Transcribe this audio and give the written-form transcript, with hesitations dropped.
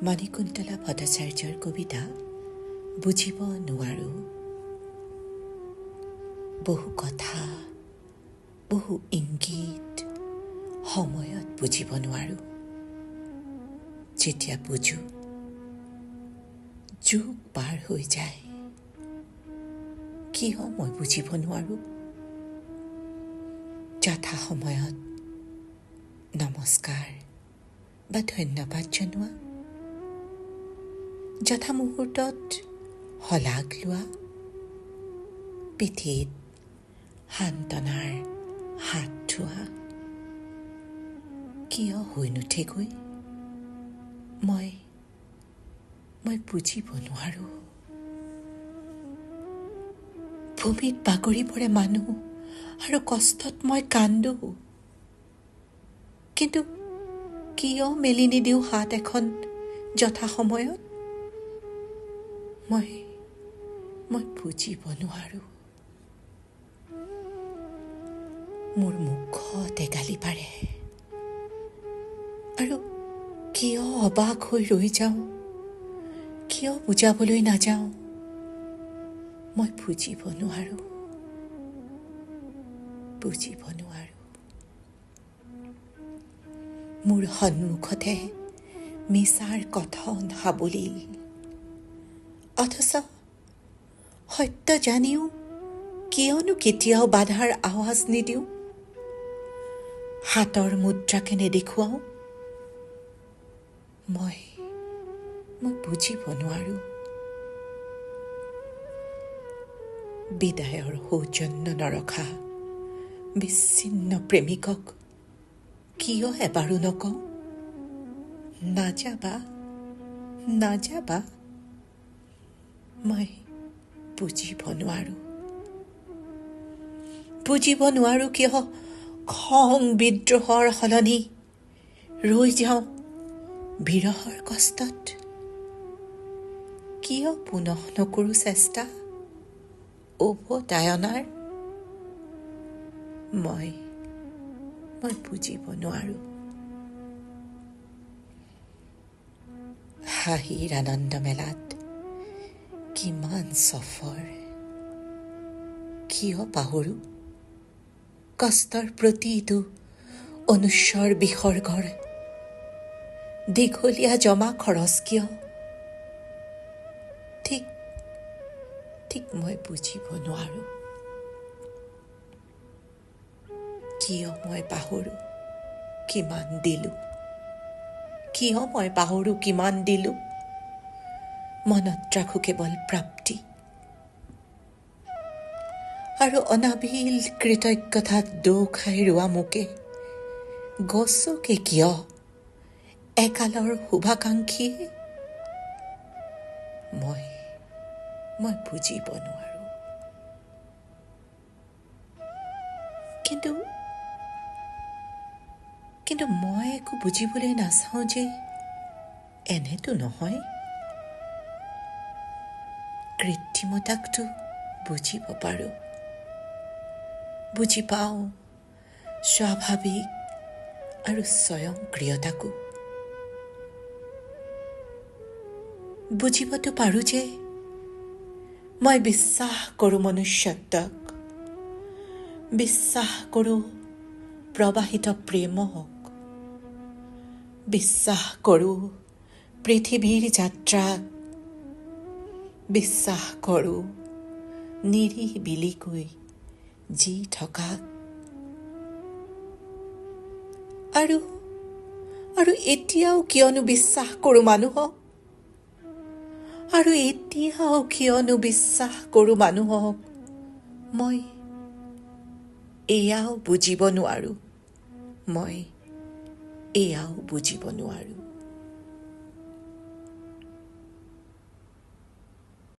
মণিকুন্তলা ভট্টাচাৰ্যৰ কবিতা বুজিব নোৱাৰোঁ। বহু কথা, বহু ইংগিত সময়ত বুজিব নোৱাৰোঁ। যেতিয়া বুজো যুগ পাৰ হৈ যায়। কিয় মই বুজিব নোৱাৰোঁ? যথা সময়ত নমস্কাৰ বা ধন্যবাদ জনোৱা, যথা মুহূৰ্তত শলাগ লোৱা, পিঠিত সান্তনাৰ হাত ধোৱা কিয় হৈ নুঠেগৈ? মই মই বুজিব নোৱাৰোঁ। ভূমিত বাগৰি পৰে মানুহ আৰু কষ্টত মই কান্দো, কিন্তু কিয় মেলি নিদিওঁ হাত এখন যথা সময়ত? মই মই বুজিব নোৱাৰোঁ। মোৰ মুখতে গালি পাৰে আৰু কিয় অবাক হৈ ৰৈ যাওঁ? কিয় বুজাবলৈ নাযাওঁ? মই বুজিব নোৱাৰোঁ, বুজিব নোৱাৰোঁ। মোৰ সন্মুখতে মিছাৰ কথন সাৱলীল, অথচ সত্য জানিও কিয়নো কেতিয়াও বাধাৰ আৱাজ নিদিওঁ? হাতৰ মুদ্ৰাকে নেদেখুৱাওঁ? মই মই বুজিব নোৱাৰোঁ। বিদায়ৰ সৌজন্য নৰখা বিচ্ছিন্ন প্ৰেমিকক কিয় এবাৰো নকওঁ, নাযাবা, নাযাবা? মই বুজিব নোৱাৰোঁ, বুজিব নোৱাৰোঁ কিয় খং বিদ্ৰোহৰ সলনি ৰৈ যাওঁ বিৰহৰ কষ্টত? কিয় পুনঃ নকৰোঁ চেষ্টা উভতাই অনাৰ? মই মই বুজিব নোৱাৰোঁ। হাঁহিৰ আনন্দ মেলাত কিমান চফৰ, কিয় পাহৰোঁ কষ্টৰ প্ৰতিটো অনুস্বৰ বিসৰ্গৰ দীঘলীয়া জমা খৰচ কিয়? ঠিক ঠিক মই বুজিব নোৱাৰোঁ। কিয় মই পাহৰোঁ কিমান দিলোঁ? কিয় মই পাহৰোঁ কিমান দিলোঁ? মনত ৰাখোঁ কেৱল প্ৰাপ্তি আৰু অনাবিল কৃতজ্ঞতাত দৌ খাই ৰোৱা মোকে গছকে কিয় একালৰ শুভাকাংক্ষীয়ে? মই মই বুজিব নোৱাৰোঁ। কিন্তু কিন্তু মই একো বুজিবলৈ নাচাওঁ যে এনেতো নহয়। কৃত্ৰিমতাকতো বুজিব পাৰোঁ, বুজি পাওঁ স্বাভাৱিক আৰু স্বয়ংক্ৰিয়তাকো। বুজিবতো পাৰোঁ যে মই বিশ্বাস কৰোঁ মনুষ্যত্বক, বিশ্বাস কৰোঁ প্ৰবাহিত প্ৰেমক, বিশ্বাস কৰোঁ পৃথিৱীৰ যাত্ৰাক, বিশ্বাস কৰোঁ নিৰিবিলিকৈ যি থকাক। আৰু আৰু এতিয়াও কিয়নো বিশ্বাস কৰোঁ মানুহক? আৰু এতিয়াও কিয়নো বিশ্বাস কৰোঁ মানুহক? মই এয়াও বুজিব নোৱাৰোঁ, মই এয়াও বুজিব নোৱাৰোঁ।